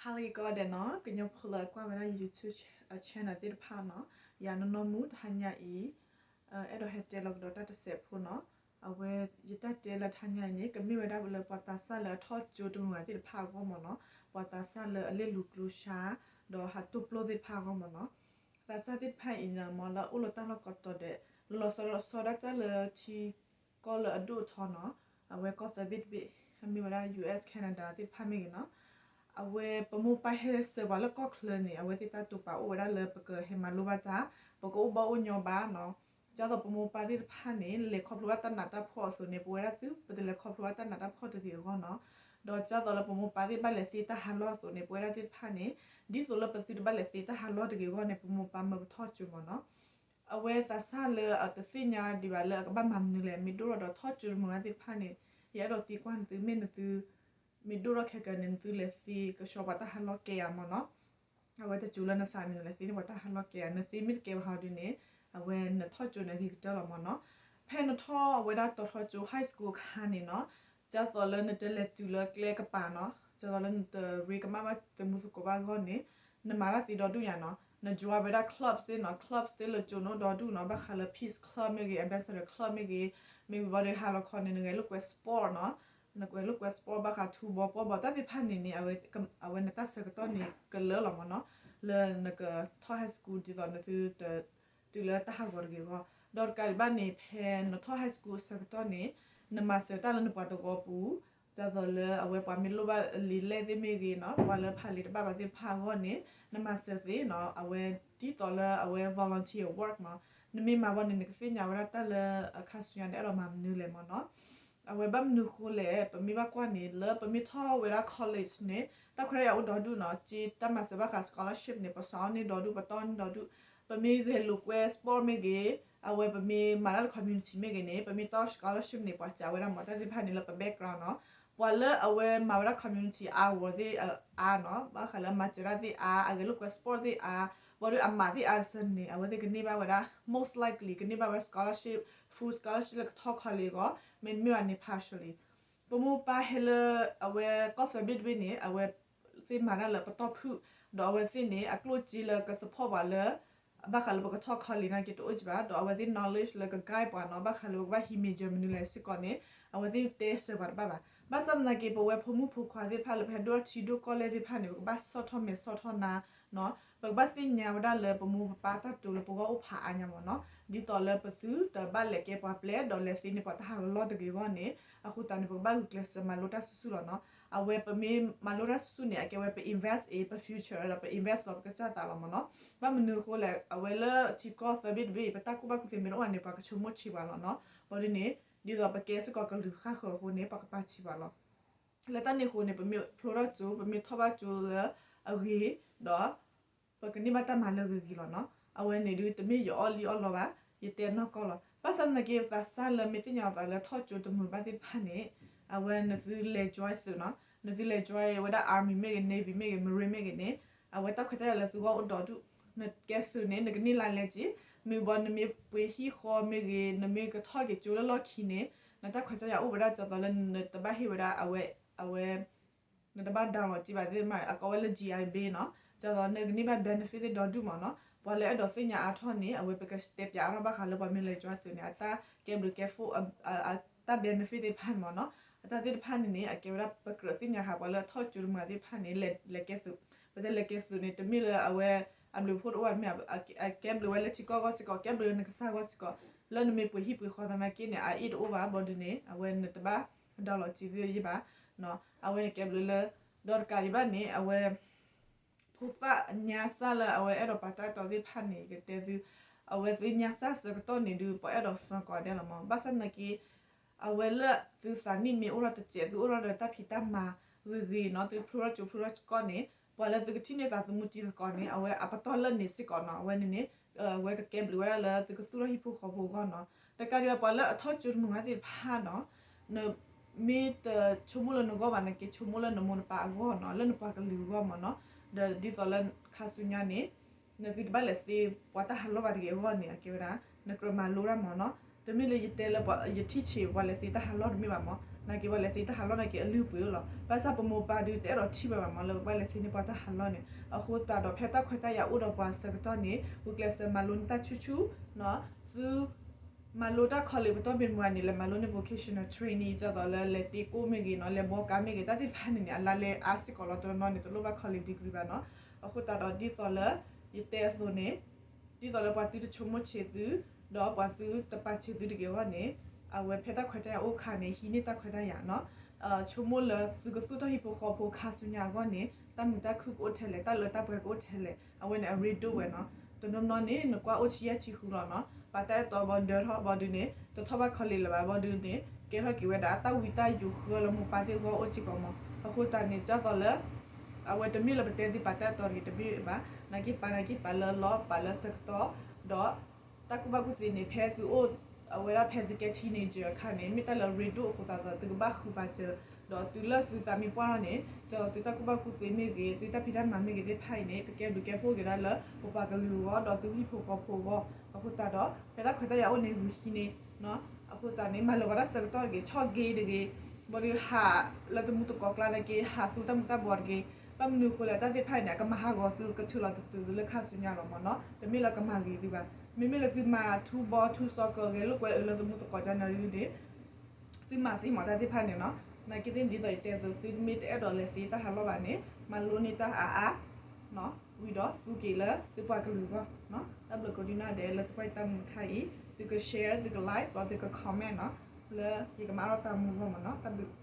ဟါလၢဂ့ၤကိးဂၤဒဲးနီၤ, ကညီဖိလၢအကွၢ်ဝဲဒၣ် YouTube channel သ့ၣ်တဖၣ်နီၤ, ယၤနီၢ်နီၢ်မူ တဟါညါအံၤ အဲၣ်ဒိးဟဲတဲလီၤကဒီးတၢ်တစဲးဖိနီၤ. အဝဲယတၢ်တဲလၢတဟါညါအံၤန့ၣ် ကမ့ၢ်ဝဲဒၣ်လၢပှၤသးစၢ်လၢအထီၣ်ကၠိတမုာ်ဂၤသ့ၣ်တဖၣ်အဂီၢ်မ့ၢ်နီၤ, ပှၤသးစၢ်လၢအလ့ၣ်လူၤကျိၤဆှါ ဒီးဟးတိၢ်ပျိၢ်သ့ၣ်တဖၣ်အဂီၢ်မ့ၢ်နီၤ. သးစၢ်သ့ၣ်တဖၣ်အံၤန့ၣ်မ့ၢ်လၢအအိၣ်လၢတၢ်လီၢ်ကိးတီၤဒဲး လီၤလီၤဆီဆီဒၣ်တၢ်လၢထံကီၢ်လၢအဒိၣ်အထီနီၤ, အဝဲကီၢ်သၢဘ့ၣ်တဘ့ၣ် မ့ၢ်ဝဲဒၣ် US Canada သ့ၣ်တဖၣ်မ့ၢ်ဂ့ၤနီၤ, အဝဲပမိၢ်ပၢ်ဟဲစၢၤပှၤလၢကီၢ်ချၢန့ၣ် အဝဲသ့ၣ်တၢ်တိာ်ပာ်အိၣ်ဝဲဒၣ်လၢပကဟဲမၤလိဘၣ်တၢ်, ပကအိၣ်ဘၣ်အိၣ်ညီဘၣ်နီၤ. ဒ်သိးပမိၢ်ပၢ်သ့ၣ်တဖၣ်န့ၣ် လဲၤခီဖျိဘၣ်တၢ်နးတၢ်ဖှီၣ်အသိးန့ၣ် ပဝဲဒၣ်သု ပတလဲၤခီဖျိဘၣ်တၢ်နးတၢ်ဖှီၣ်တဂ့ၤအဂီၢ်နီၤ. ဒီးဒ်သိးလၢပမိၢ်ပၢ်သ့ၣ်ဘၣ်လဲၤသ့တၢ်ဟးလီၢ်အသိးန့ၣ် ပဝဲဒၣ်သ့ၣ်တဖၣ်န့ၣ် ဒ်သိးလၢပသုတဘၣ်လဲၤသ့တၢ်ဟးလီၢ်တဂ့ၤအဂီၢ်န့ၣ် ပမိၢ်ပၢ်မၢပထီၣ်ကၠိမ့ၢ်နီၤ. အဝဲသးစၢ်လၢအတသ့ၣ်ညါဒံးဘၣ်လၢအကဘၣ်မၤမနုၤလဲၣ်, မ့ၢ်ဒိၣ်ထီၣ်ဒီးထီၣ်ကၠိတမုာ်ဂၤသ့ၣ်တဖၣ်န့ၣ် ယအဲၣ်ဒိးသံကွၢ်နသု မ့ၢ်နသု မ့ၢ်ဒိၣ်ထီၣ်ခဲကနံၣ်န့ၣ် နသုလဲၤသ့ကဆှီပှၤတၢ်ဟးလီၢ်ကဲဧါမ့ၢ်နီၤ. အဝဲတကၠိလၢနသးန့ၣ် နလဲၤသ့န့ၢ်ပှၤတၢ်ဟးလီၢ်ကဲဧါ, နသ့မ့ၢ်တကဲဘၣ်ဟီဒ်န့ၣ် အဝဲနထီၣ်ကၠိန့ၣ်အဂ့ၤကတၢၢ်လီၤမ့ၢ်နီၤ. ဖဲနထီၣ်ဝဲဒၣ်တီၤထီကၠိ high school အခါန့ၣ်နီၤ, ဒ်သိးလၢနတလဲၤတုၤလၢကျဲကပၤနီၤ, ဒ်သိးလၢနတရ့ကမၣ်ဘၣ်သမူသကိးဘၣ်အဂီၢ်န့ၣ် နမၤတၢ်သ့ဒီဒူၣ်ညါနီၤ, န join ဝဲဒၣ် clubs သ့ၣ်နီၤ, clubs သ့ၣ်လၢကၠိန့ၣ်အိၣ်ဒီဒူၣ်နီၤ, ဘၣ်ဃးလၢ Peace Club မ့ၢ်ဂ့ၤ, Ambassador Club မ့ၢ်ဂ့ၤ, မ့ၢ်ဂ့ၤဘၣ်ဒီးဟးလီၤခီန့ၣ် နဂဲၤလိာ်ကွဲ sport နီၤ, နဂဲၤလိာ်ကွဲ sport ဘၣ်ဃးထူဘီပီၢ်ဘီ တၢ်သ့ၣ်တဖၣ်န့ၣ်န့ၣ် အဝဲနတၢ်ဆၢကတီၢ်န့ၣ်ကလၢာ်လီၤမ့ၢ်နီၤ, လၢနကထီၣ် high school ဒ်သိးနသုတ တုၤလၢတၢ်ဟးဂီၤတဂ့ၤအဂီၢ်. ဒီးတကးဒံးဘၣ်န့ၣ် ဖဲနထီၣ် high school အဆၢကတီၢ်န့ၣ် နမၤစၢၤတၢ်လၢနပှၤသဝီပူၤ, ဒ်သိးလၢအဝဲပှၤမ့ၢ်လိၣ်ဘၣ်လံာ်လဲၢ်သ့ၣ်မ့ၢ်ဂ့ၤနီၤ, ပှၤလၢဖးလံာ်တဘၣ်ဘၣ်သ့ၣ်တဖၣ်အဂီၢ်န့ၣ် နမၤစၢၤသ့နီၤ, အဝဲဒ်သိးလၢအဝဲ volunteer work မ့ၢ်, နမ့ၢ်မၤဘၣ်န့ၣ် နကသ့ၣ်ညါဝဲဒၣ်တၢ်လၢအခါဆူညါန့ၣ် အဲၣ်ဒိးမၤမနုၤလဲၣ်မ့ၢ်နီၤ. အဝဲဘၣ်မနုၤအဃိလဲၣ်, ပမ့ၢ်ဘၣ်ကွၢ်န့ၣ် လၢပမ့ၢ်ထီၣ်ဝဲဒၣ် college န့ၣ် တၢ်ခွဲးတၢ်ယာ်အိၣ်ဒီဒူၣ်နီၤ, က့တၢ်မၤစၢၤဘၣ်ဃး scholarship န့ၣ် ပစးအီၣ်န့ၢ်ဒီဒူၣ်, ပတီၢ်န့ၢ်ဒီဒူၣ်, ပမ့ၢ်ဂဲၤလိာ်ကွဲ sport မ့ၢ်ဂ့ၤ, အဝဲပမ့ၢ်မၤတၢ်လၢ community မ့ၢ်ဂ့ၤန့ၣ် ပမ့ၢ်တီၢ် scholarship န့ၣ် ပှၤစံးဝဲဒၣ်မ့ၢ် တၢ်သ့ၣ်တဖၣ်န့ၣ်လၢပ background နီၤ. ပှၤလၢအဝဲမၤဝဲဒၣ် community အါဂီၤသ့ၣ်အါနီၤ, ဘၣ်ဃးလၢအမၤစၢၤတၢ်သ့ၣ်အါ, အဂဲၤလိာ်ကွဲ sport သ့ၣ်အါ, ဘၣ်ဒီးအမၤသ့ၣ်အါတစၢန့ၣ် အဝဲသ့ၣ်ကန့ၢ်ဘၣ်ဝဲဒၣ် most likely ကန့ၢ်ဘၣ်ဝဲ scholarship, full scholarship လၢကထီၣ် college အဂီၢ်, မ့တမ့ၢ်ဘၣ်န့ၣ် partially. ပမိၢ်ပၢ်ဟဲလၢ အဝဲကီၢ်သၢဘ့ၣ်တဘ့ၣ်န့ၣ် အဝဲသ့ၣ်မၤတၢ်လၢပတီၢ်ဖုၣ်, ဒီးအဝဲသ့ၣ်န့ၣ် အကျိၣ်စ့လၢက support ပှၤလၢ ဘၣ်ဃးလၢပကထီၣ် college နာ်က့တအိၣ်ကဘၣ်, ဒီးအဝဲသ့ၣ် knowledge လၢက guide ပှၤနီၤ, ဘၣ်ဃးလၢပကဘၣ်ဟံး major မနုၤလဲၣ်စ့ၢ်ကီးန့ၣ် အဝဲသ့ၣ်တဲစၢၤပှၤတဘၣ်ဘၣ်. ဘၣ်ဆၣ်သနာ်က့ ပဝဲဖိမုၣ်ဖိခွါသ့ၣ်တဖၣ်လၢပဟဲဒိၣ်ထံဒိၣ်ကီၢ်လဲၢ်သ့ၣ်တဖၣ်န့ၣ် ပကဘၣ်ဆီၣ်ထီၣ်မဲာ်ဆီၣ်ထီၣ်နါနီၤ, ပကဘၣ်သ့ၣ်ညါဝဲဒၣ်လၢပမိၢ်ပပၢ်တၢ်တိာ်လၢပဂီၢ်အိၣ်ဖးအါညါမ့ၢ်နီၤ, ဒ်သိးလၢပသုတဘၣ်လဲၤကဲပှၤပျဲၢ် ဒီးလဲၤသ့န့ၢ်ပှၤတၢ်ဟးလီၢ်တဂ့ၤအဂီၢ်န့ၣ်, အဃိသတးန့ၣ် ပကဘၣ်ဂုာ်ကျဲးစၢးမၤလိတၢ်ဆူၣ်ဆူၣ်လီၤနီၤ. အဝဲပမ့ၢ်မၤလိတၢ်ဆူၣ်ဆူၣ်န့ၣ် အကဲဝဲပ invest အံၤ ပ future ဒီးပ invest လီၤပကစၢ်သးလီၤမ့ၢ်နီၤ. ဘၣ်မနုၤအဃိလဲၣ်, အဝဲလၢထံကီၢ်သၢဘ့ၣ်တဘ့ၣ်အံၤ ပတၢ်ကူၣ်ဘၣ်ကူၣ်သ့မ့ၢ်တအိၣ်ဘၣ်န့ၣ် ပှၤကဆိကမိၣ်ဆံးပှၤလီၤနီၤ. ဘၣ်ဒ်န့ၣ် ဒ်သိးပကဲစ့ၢ်ကီးကလုာ်ဃၣ်ဃၢၤအဃိန့ၣ် ပှၤကပာ်ဆံးပှၤလီၤ. လၢတၢ်န့ၣ်အဃိန့ၣ် ပမ့ၢ်ဖျိထီၣ်ကၠိ ပမ့ၢ်ထီၣ်ဘၣ်ကၠိလၢအဂ့ၤ, ဒီး ပကန့ၢ်ဘၣ်တၢ်မၤလၢအဂ့ၤဂ့ၤလီၤနီၤ. အဝဲန့ၣ်ဒုးတမ့ၢ်ယအီၣ်လံအီၣ်လီဘၣ်, ယတဲနီၢ်ကီၢ်လီၤ. ဘၣ်ဆၣ်သနာ်က့ ပသးစၢ်လၢမ့ၢ်သ့ၣ်ညါအသးလၢထီၣ်ကၠိတမုာ်ဘၣ်သ့ၣ်တဖၣ်န့ၣ်, အဝဲနသုလဲၤ join သုးနီၤ, နသုလဲၤ join ဝဲဒၣ် army မ့ၢ်ဂ့ၤ navy မ့ၢ်ဂ့ၤ marine မ့ၢ်ဂ့ၤန့ၣ်, အဝဲတၢ်ခွဲးတၢ်ယာ်လၢသုဂီၢ်အိၣ်ဒီဒူၣ်, နကဲသုးန့ၣ် နကန့ၢ်လါလဲက့ၤ, မ့ၢ်ဘၣ်နမ့ၢ်ပှ့ၤဟံၣ်ဃီမ့ၢ်ဂ့ၤ နမ့ၢ်ကထီၣ်က့ၤကၠိလၢလီၢ်ခံန့ၣ်, နတၢ်ခွဲးတၢ်ယာ်အိၣ်ဝဲဒၣ်ဒ်သိးလၢနတဘ၁့ၣ်ဝဲဒၣ်အဝဲ, အဝဲ နတဘၣ် down လီၤက့ၤဘၣ်သ့ၣ်မး အကိးဝဲလၢ GI Bill နီၤ, ဒ်သိးနကန့ၢ်ဘၣ် benefit သ့ၣ်ဒီဒူၣ်မ့ၢ်နီၤ. ပှၤလၢအဲၣ်ဒိးသ့ၣ်ညါအါထီၣ်န့ၣ် အဝဲပကတဲပၠးအါထီၣ်ဘၣ်ဃးလၢပှၤမ့ၢ်လဲၤ join သုးန့ၣ် အတၢ်ကဲဘျုးကဲဖှိၣ်, အတၢ် benefit သ့ၣ်တဖၣ်န့ၣ်မ့ၢ်နီၤ. အတၢ်သ့ၣ်တဖၣ်န့ၣ်န့ၣ် အကဲဝဲဒၣ်ပကြၢးသ့ၣ်ညါဃာ်ပှၤလၢအထီၣ်ကၠိတမုာ်သ့ၣ်တဖၣ်န့ၣ် လဲၤကဲသုး, ပတဲလဲၤကဲသုးန့ၣ် တမ့ၢ်လၢအဝဲ အဘျုးဖှိၣ်တအိၣ်ဘၣ်တမ့ၢ်, အကဲဘျုးဝဲလၢထံကီၢ်အဂီၢ်စ့ၢ်ကီး, ကဲဘျုးလၢနကစၢ်အဂီၢ်စ့ၢ်ကီး, လၢနမ့ၢ်ပှ့ၤဟံၣ်ပှ့ၤဃီသနာ်က့န့ၣ် အအ့ၣ်တအိၣ်ဘၣ် ဘၣ်ဒ်န့ၣ် အဝဲနတဘၣ် down လီၤက့ၤသ့ယဘၣ်, အဝဲန့ၣ်ကဲဘျုးလၢ, ဒီးတကးဒံးဘၣ်န့ၣ် အဝဲ ဖိသၣ်ညါစၢ်လၢအဝဲအဲၣ်ဒိးပာ်တၢ်အဲၣ်တီသ့ၣ်တဖၣ်န့ၣ် ယကတဲသု, အဝဲသုညါစၢ်ဆၢကတီၢ်န့ၣ်ဒုး ပှၤအဲၣ်ဒိး fun ကိးဂၤဒဲးလီၤမ့ၢ်, ဘၣ်ဆၣ်သနာ်က့ အဝဲလၢသုသးနံၣ်မ့ၢ်အိၣ်ထီၣ်တစဲး သုအိၣ်ထီၣ်ဒီးတၢ်ဖံးတၢ်မၤဂ့ၤဂ့ၤနီၤ, သုဖျိထီၣ်ကၠိဖျိထီၣ်ကီၢ်န့ၣ် ပှၤလၢသုကထံၣ်န့ၢ်သးသမူတံၤသကိးန့ၣ် အဝဲအပတီၢ်လၢန့ၣ်စ့ၢ်ကီးနီၤ, အဝဲန့ၣ်န့ၣ် အဝဲကကဲဘျုးဝဲဒၣ်လၢသုကသူၣ်ထီၣ်ဟံၣ်ဖိဃီဖိအဂီၢ်နီၤ. တကးဒံးဘၣ် ပှၤလၢအထီၣ်ကၠိတမုာ်ဘၣ်သ့ၣ်တဖၣ်နီၤ, နမ့ၢ်တဆိကမိၣ်လၢနဂီၢ်ဘၣ် နက့ၤဆိကမိၣ်လၢနမိၢ်နပၢ်အဂီၢ်နီၤ, လၢနပှၤကလုာ်အဂီၢ်မ့ၢ်နီၤ. ဒီးဒ်သိးလၢခါဆူညါန့ၣ် နသုတဘၣ်လဲၤသ့ပှၤတၢ်ဟးလီၢ်ဘၣ်တဂ့ၤအဂီၢ်န့ၣ် အကဲဝဲဒၣ် နကြၢးမၤလိတၢ်မ့ၢ်နီၤ. တမ့ၢ်လၢယတဲလၢယထံၣ်ဆံးပှၤလဲၤသ့တၢ်ဟးလီၢ်တမ့ၢ်ဘၣ်မ့ၢ်, နာ်က့ပှၤလဲၤသ့တၢ်ဟးလီၢ်နာ်က့အလုၢ်အပှ့ၤအိၣ်လီၤ. ဘၣ်ဆၣ်ပမိၢ်ပၢ်ဒုးတအဲၣ်ဒိးထံၣ်ဘၣ်ဘၣ်မး လၢပှၤလဲၤသ့န့ၢ်ပှၤတၢ်ဟးလီၢ်န့ၣ်. အဃိသတးဒီး ဖဲတၢ်ခွဲးတၢ်ယာ်အိၣ်ဒီးပှၤဆၢကတီၢ်န့ၣ် ဂုာ်ကျဲးစၢးမၤလိန့ၢ်တၢ်ဆူၣ်ဆူၣ်, သု မၤလိတၢ် college ပတီၢ်မ့ၢ်မနုၤန့ၣ် လဲၤမၤလိန့ၢ် vocational training ဒ်သိးလၢ လဲၤတ့ကိၣ်မ့ၢ်ဂ့ၤနီၤ, လဲၤဘှီကါမ့ၢ်ဂ့ၤ, တၢ်သ့ၣ်တဖၣ်န့ၣ်န့ၣ် အလါလဲအါစ့ၢ်ကီးလီၤ. တနီၤနီၤန့ၣ် တလိၣ်ဘၣ် college degree ဘၣ်နီၤ. အဃိသတးဒီး ဒ်သိးလၢ ယတဲအသိးန့ၣ် ဒ်သိးလၢပှၤသုတဆိကမိၣ်ဆံးသု, ဒီးပှၤသုတပာ်ဆံးသုတဂ့ၤအဂီၢ်န့ၣ်, အဝဲဖဲတၢ်ခွဲးတၢ်ယာ်အိၣ်အခါန့ၣ် ဟံးန့ၢ်တၢ်ခွဲးတၢ်ယာ်နီၤ. ဆိကမိၣ်လၢသုကသူၣ်ထီၣ်ဟံၣ်ဖိဃီဖိခါဆူညါအဂီၢ်န့ၣ် တၢ်မုာ်တၢ်ခုၣ်ကအိၣ်ထဲလဲၣ်, တၢ်လၢတၢ်ပှဲၤကအိၣ်ထဲလဲၣ်, အဝဲန့ၣ်အရ့ဒိၣ်ဝဲနီၤ. တနီၤနီၤန့ၣ် နကွၢ်အိၣ်ဆံယဲၢ်ဆံဃုလီၤနီၤ, ပာ်တၢ်အဲၣ်တီဘီဒၢထီၣ်ဘီဒုန့ၣ် တထီၣ်ဘၣ် college လၢၤဘၣ်ဘီဒုန့ၣ် ကဲထီၣ်က့ၤဝဲဒၣ်တၢ်ဝံတၢ်ယိးဃၢလၢမိၢ်ပၢ်သ့ၣ်အဂီၢ်အိၣ်စ့ၢ်ကီးမး. အဃိသတးန့ၣ် ဒ်သိးလၢ အဝဲတမ့ၢ်လၢပတဲသုပာ်တၢ်အဲၣ်တီတဂ့ၤ, တမ့ၢ်ဘၣ်, နာ်က့ပာ် နာ်က့ပာ်လၢလီၤ, ပာ်လၢဆၢကတီၢ်, ဒီး တၢ်ကူၣ်ဘၣ်ကူၣ်သ့န့ၣ် ဖဲသုအိၣ် အဝဲဒၣ်ဖဲသုကဲ teenager အခါန့ၣ် မ့ၢ်တၢ်လၢအရ့ဒိၣ်အဃိသတးဒီး သုကဘၣ်ဃုပာ်စၢၤ, ဒီးတုၤလၢသုသးမံပှၢ်ထီၣ်န့ၣ် ဒ်သိးသုတၢ်ကူၣ်ဘၣ်ကူၣ်သ့မ့ၢ်ဂ့ၤ, သုတၢ်ဖံးတၢ်မၤမ့ၢ်ဂ့ၤသ့ၣ်တဖၣ်အံၤန့ၣ် ကကဲဘျုးကဲဖှိၣ်က့ၤဒၣ်လၢ ပပှၤကလုာ်အဂီၢ် ဒီးသုဟံၣ်ဖိဃီဖိအဂီၢ်. အဃိသတးဒီး ဖဲတၢ်ခွဲးတၢ်ယာ်အိၣ်န့ၣ် ဂုာ်ဟံးန့ၢ် အဃိသတးန့ၣ် မၤလၢာ်ဂီၤတၢ်ဆၢကတီၢ်တဂ့ၤ, ဆီၣ်ဂ့ၤတဂ့ၤ, ဘီဒုးဟးလၢသမူသကိးကျါနာ်က့ ဟးသူတၢ်မူၤတၢ်ဘှီးတဂ့ၤ. ဘၣ်မနုၤအဃိလဲၣ် တၢ်သ့ၣ်တဖၣ်န့ၣ် အကမၤဟးဂီၤသု ကထုးလီၤတတုၤသုလၢခါဆူညါလီၤမးနီၤ. တမ့ၢ်လၢကမၤဂ့ၤသုဘၣ်. မ့မ့ၢ်လၢသုမၤထူဘီထူစီၤကၢၤဂဲၤလိာ်ကွဲအၢလၢသမူသကိးကန့ၣ်ဒုန့ၣ် သုမၤသ့မးတၢ်သ့ၣ်တဖၣ်န့ၣ်နီၤ. နာ်က့သ့ၣ်န့ၣ် ဒ်သိးယတဲအသိး သုမ့ၢ်တအဲၣ်ဒိးလဲၤသ့တၢ်ဟးလီၢ်ဘၣ်န့ၣ် မၤလိန့ၢ်တၢ်အါအါ ဝံၤဒီးသူက့ၤလၢသုပှၤကလုာ်အဂီၢ်. တၢ်ဘျုးကိးဒံနီၢ်ဒဲးလၢသုကွၢ်ယတၢ်မုာ်တခါအံၤ, သုက share, သုက like ဒီးသုက comment နီၤ, လၢယကမၤထီၣ်တၢ်မူအဂီၢ်မးနီၤ. တၢ်ဘျုး.